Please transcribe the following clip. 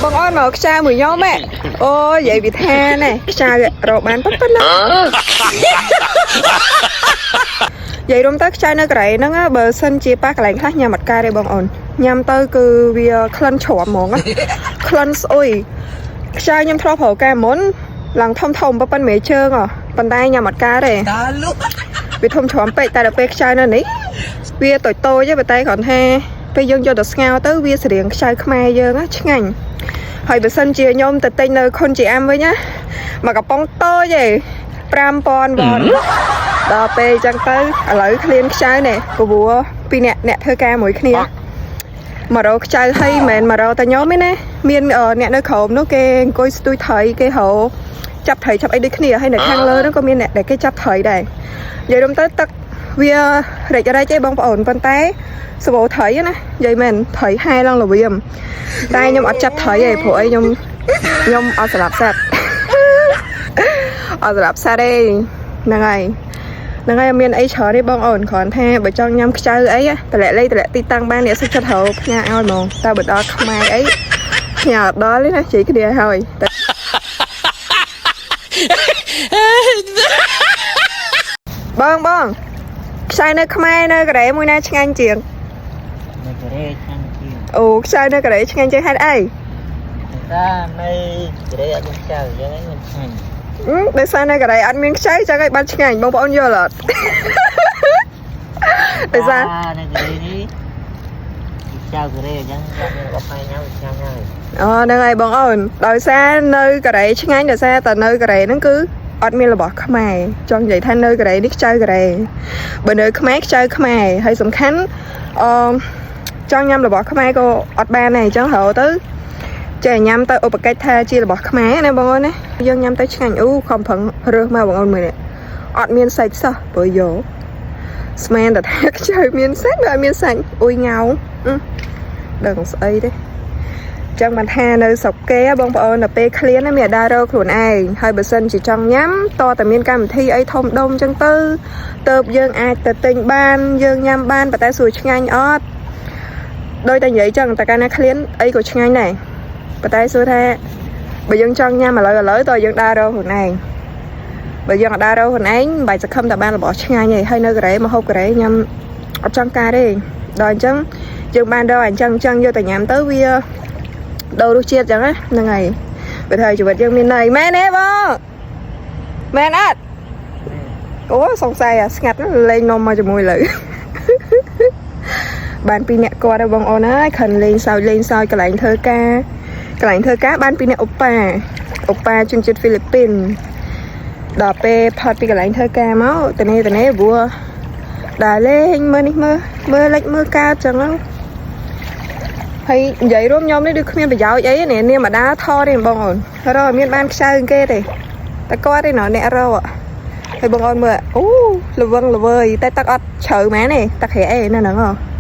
បងអូនមកខ្ចៅមួយខ្ញុំហ៎អូនិយាយពីថាណែខ្ចៅរកបានប៉ុណ្ណឹងនិយាយរួមទៅខ្ចៅនៅកូរ៉េហ្នឹងបើសិនជាប៉ះកន្លែងខ្លះញ៉ាំអត់កើតទេបងអូនញ៉ាំទៅគឺវាក្លិនជ្រាំហ្មងក្លិនស្អុយខ្ចៅខ្ញុំធ្លាប់ប្រើការមុនឡើងធំធំប៉ុណ្ណមេជើងប៉ុន្តែញ៉ាំអត់កើតទេ តើលុក វាធំជ្រាំពេកតែដល់ពេលខ្ចៅនៅនេះវាតូចតូចទេប៉ុន្តែគ្រាន់ថាពេលយើងយកទៅស្ងោរទៅវាស្រៀងខ្ចៅខ្មែរយើងណាឆ្ងាញ់ហើយបើសិនជាខ្ញុំទៅទិញនៅខុនជីអាំវិញណាមកកំប៉ុងតូចទេ5000វ៉ុនដល់ពេលអញ្ចឹងទៅឥឡូវឃ្លានខ្ចៅនេះព្រោះពីអ្នកអ្នកធ្វើការមួយគ្នាមករកខ្ចៅហើយមិនមែនមករកតែខ្ញុំទេណាមានអ្នកនៅក្រោមនោះគេអង្គុយស្ទួយត្រីគេរកចាប់ត្រីចាប់អីដូចគ្នាហើយនៅខាងលើនោះក៏មានអ្នកដែលគេចាប់ត្រីដែរនិយាយរួមទៅទឹកវារិចរិចឯងបងប្អូនប៉ុន្តែសបោត្រីណានិយាយមែនត្រីហែឡើងលវាមតែខ្ញុំអត់ចាប់ត្រីទេព្រោះអីខ្ញុំខ្ញុំអត់ស្លាប់សត្វអត់ស្លាប់សត្វទេហ្នឹងហើយហ្នឹងហើយមានអីច្រើនទេបងអូនគ្រាន់ថាបើចង់ញ៉ាំខ្ចៅអីតម្លាក់លេខតម្លាក់ទីតាំងបានអ្នកសុខចិត្តរកផ្ញើឲ្យហ្មងតែបើដល់ខ្មែរអីផ្ញើអត់ដល់ទេណានិយាយគ្នាហើយតែបងបងខ្ចៅនៅខ្មែរនៅកូរ៉េមួយណាឆ្ងាញ់ជាង នៅកូរ៉េឆ្ងាញ់ជាង អូខ្ចៅនៅកូរ៉េឆ្ងាញ់ជាងហេតុអី តានៅកូរ៉េអត់មានខ្ចៅអញ្ចឹងឯងមិនឆ្ងាញ់ ដោយសារនៅកូរ៉េអត់មានខ្ចៅចឹងឯងបានឆ្ងាញ់បងប្អូនយល់អត់ ដោយសារ នៅកូរ៉េនេះខ្ចៅកូរ៉េអញ្ចឹងអត់មានរបស់ខ្មែរញ៉ាំឆ្ងាញ់ហើយ អូហ្នឹងហើយបងអូនដោយសារនៅកូរ៉េឆ្ងាញ់ដោយសារតែនៅកូរ៉េហ្នឹងគឺអត់មានរបស់ខ្មែរចង់និយាយថានៅកូរ៉េនេះខ្ចៅកូរ៉េបើនៅខ្មែរខ្ចៅខ្មែរហើយសំខាន់អឺចង់ញ៉ាំរបស់ខ្មែរក៏អត់បានដែរអញ្ចឹងរកទៅចេះញ៉ាំទៅឧបកិច្ចថាជារបស់ខ្មែរណាបងអូនណាយើងញ៉ាំទៅឆ្ងាញ់អូខំប្រឹងរើសមកបងអូនមើលនេះអត់មានសាច់សោះព្រោះយោស្មានតែថាខ្ចៅមានសាច់បើអត់មានសាច់អ៊ុយងោដឹងស្អីទេ ចឹងបានថានៅស្រុកគេបងប្អូនដល់ពេលឃ្លានណាមានអាដារកខ្លួនឯងហើយបើសិនជាចង់ញ៉ាំតតែមានកម្មវិធីអីធំដុំចឹងទៅទៅយើងអាចទៅទិញបានយើងញ៉ាំបានប៉ុន្តែសួរឆ្ងាញ់អត់ដោយតែនិយាយចឹងតែកាលណាឃ្លានអីក៏ឆ្ងាញ់ដែរប៉ុន្តែសួរថាបើយើងចង់ញ៉ាំឥឡូវឥឡូវតើយើងដើររកខ្លួនឯងបើយើងអត់ដើររកខ្លួនឯងមិនបាច់សង្ឃឹមតែបានរបស់ឆ្ងាញ់ទេហើយនៅកូរ៉េមកហូបកូរ៉េញ៉ាំអត់ចង់ការទេដល់អញ្ចឹងយើងបានរកអញ្ចឹងអញ្ចឹងយកតែញ៉ាំទៅវា ដូររសជាតិចឹងណាហ្នឹងហើយបើថាជីវិតយើងមានន័យមែនទេបងមែនអត់អូសង្ស័យអាស្ងាត់លេងនំមកជាមួយលើ បានពីរអ្នកគាត់ហើយបងអូនហើយខិនលេងសើចលេងសើចកន្លែងធ្វើការកន្លែងធ្វើការបានពីរអ្នកអូប៉ាអូប៉ាជនជាតិហ្វីលីពីនដល់ពេលផុតពីកន្លែងធ្វើការមកតនេះតនេះព្រោះដើរលេងមើលនេះមើលមើលលិចមើលកើតចឹងហ្នឹង ហើយនិយាយរួមខ្ញុំនេះដូចគ្មានប្រយោជន៍អីទេនេះនាមអាដាថតទេបងអូនរកឲ្យមានបានខ្ចៅគេទេតែគាត់ទេណអ្នករកហើយបងអូនមើលអូល្វឹងល្វើយតែទឹកអត់ជ្រៅមែនទេទឹករាក់អីនៅហ្នឹងហ៎